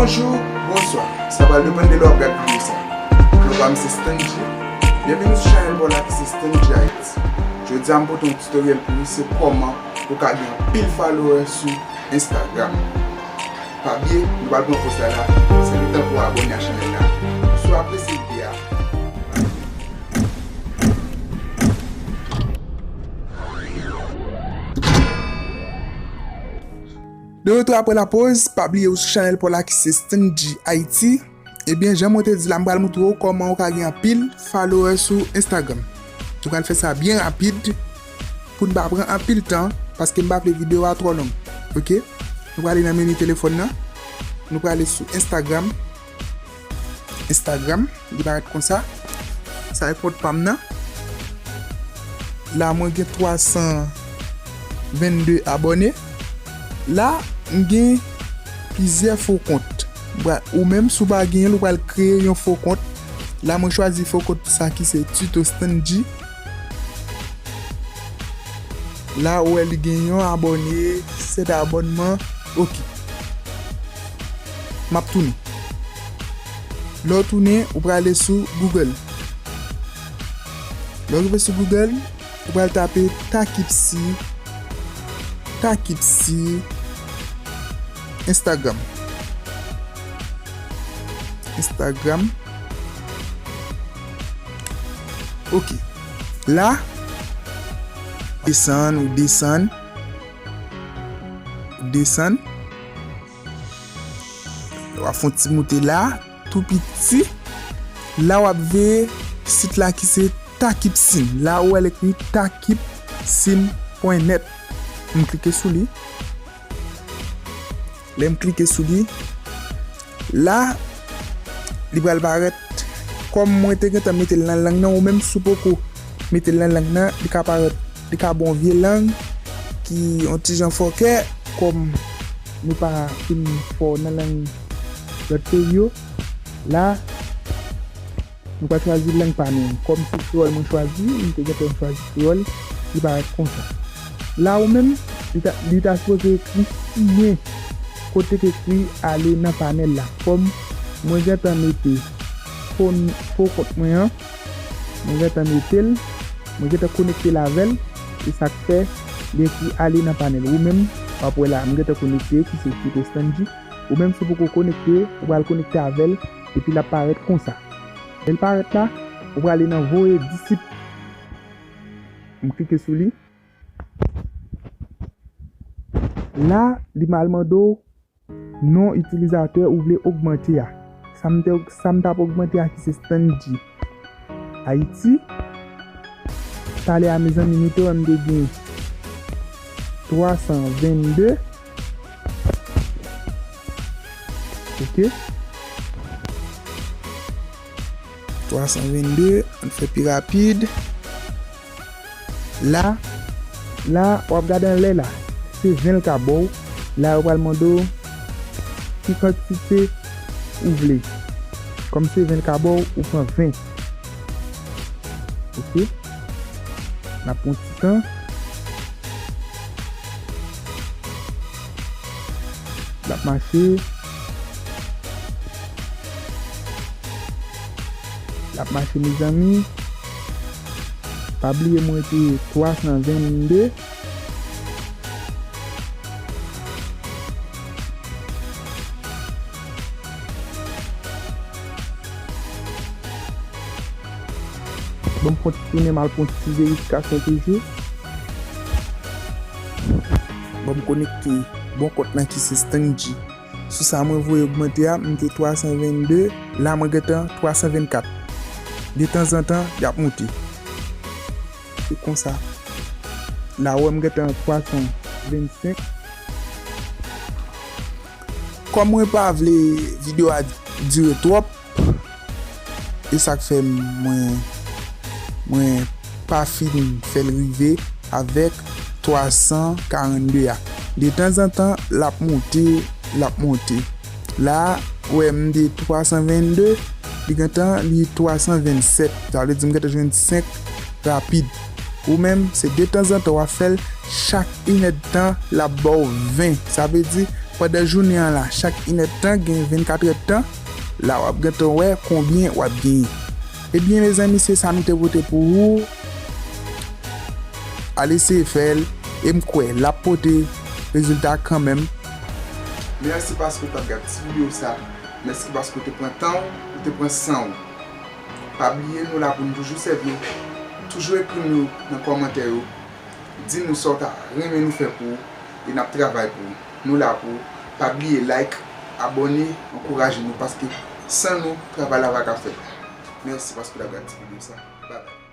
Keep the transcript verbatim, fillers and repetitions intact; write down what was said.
Bonjou, bonswa. Sa pral depann de lè w ap gad videyo sa. Mwen pa m se Stanji. Byenveni sou chanèl pa w la ki se Stanji Ayiti. Jodi a m pote yon tutoriel pou nou se kòman ou ka gen anpil follower sou Instagram. Pa bliye, nou pral pran pòz la la. Se le tan pou w abòne a chanèl la. Si w apresye videyo a, De retour après la pause, pa bliye ou sou chanèl pa w la ki se Stanji Ayiti. Ebyen, jan mwen te di la, m pral montre w kòman ou ka gen anpil follower sou Instagram. Nou pral fè sa byen rapid pou n pa pran anpil tan, paske m pa vle videyo a twò long. Oke? Nou prale nan meni telefòn nan. Nou prale sou Instagram. Instagram, li parèt konsa. Sa e kont pa m nan. La, mwen gen twa san vennde abòne. La, m gen plizyè fo kont. Ou menm, si w pa genyen l, ou pral kreye yon fo kont. La, mwen chwazi fo kont sa ki se Tuto Stanji. La, ou wè li gen yon abòne, sèt abònman. Oke. M ap tounen. Lè w tounen, ou prale sou Google. Lè w rive sou Google, ou pral tape Takipsi, Takipsi, Instagram. Instagram. Oke. La, desann, ou desann, ou desann. W ap fè yon ti moute la, tou piti. La w ap veye sit la ki se Takipsin. La ou wè l ekri takipsin pwen nèt. M klike sou li. Lè m klike sou li, la, li pral parèt. Kòm mwen te gentan mete l nan lang nan, ou menm si w poko mete l nan lang nan, li ka parèt, li ka ba w yon vye lang ki yon ti jan fòkè, kòm nou pa fin fò nan lang lòt peyi yo. La, nou pral chwazi lang pa nou. Kòm se kreyòl mwen chwazi, m te gentan chwazi kreyòl, li parèt konsa. La ou menm, li ta, li ta sipoze ekri siyen kote k ekri ale nan panèl la. Kòm mwen gentan mete fo, fo kont mwen an, mwen gentan mete l, mwen gentan konekte l avè l, e sa k fè li ekri ale nan panèl. Ou menm, w ap wè la, m gentan konekte, ki se Tuto Stanji. Ou menm, si w poko konekte, ou pral konekte avè l, epi l ap parèt konsa. Lè l parèt la, ou prale nan voye disip. M klike sou li. La, li pral mande w non itilizatè ou vle ogmante a. Sa m te, sa m t ap ogmante a ki se Stanji Ayiti. Talè a, mezanmi, nou te wè m te gen twa san vennde. Oke. Twa san vennde, ann fè pi rapid. La, la, w ap gade anlè la. Se ven l ka ba w. La, yo pral mande w ki kantite ou vle. Kòm se ven l ka ba w, ou pran ven. Oke. N ap pran ti tan. L ap mache. L ap mache, mezanmi. Pa bliye mwen te twa san vennde. Ban m fè yon ti tounen, m al fè yon ti verifikasyon toujou. Ban m konekte bon kont lan ki se Stanji. Sou sa mwen voye ogmante a, m te twa san vennde, la mwen gentan twa san vennkat. Detanzantan, y ap moute. Se konsa. La, ou wè m gentan twa san vennsenk. Kòm mwen pa vle videyo a dire twòp, e sa k fè mwen, mwen pa fin fè l rive avèk twa san karannde a. Detanzantan, l ap moute, l ap moute. La, ou wè m te twa san vennde, li gentan, li twa san vennsèt. Sa vle di m gentan jwenn senk rapid. Ou menm, se detanzantan w ap fè l, chak inèdtan, l ap ba w ven. Sa vle di, Pandan jounen an la, chak inèdtan gen vennkat èdtan, la w ap gentan wè konbyen w ap genyen. Ebyen, mezanmi, se sa nou te pote pou ou. Al eseye fè l, e m kwè l ap pote rezilta kanmenm. Mèsi paske w t ap gad ti videyo sa. Mèsi paske w te pran tan w, ou te pran san w. Pa bliye, nou la pou n toujou sèvi w. Toujou ekri nou nan kòmantè yo. Di nou sa w ta renmen nou fè pou ou, e n ap travay pou ou. Nou la pou ou. Pa bliye like, abòne, ankouraje nou, paske san nou, travay la pa ka fèt. Mèsi paske w t ap gad ti videyo sa. Babay.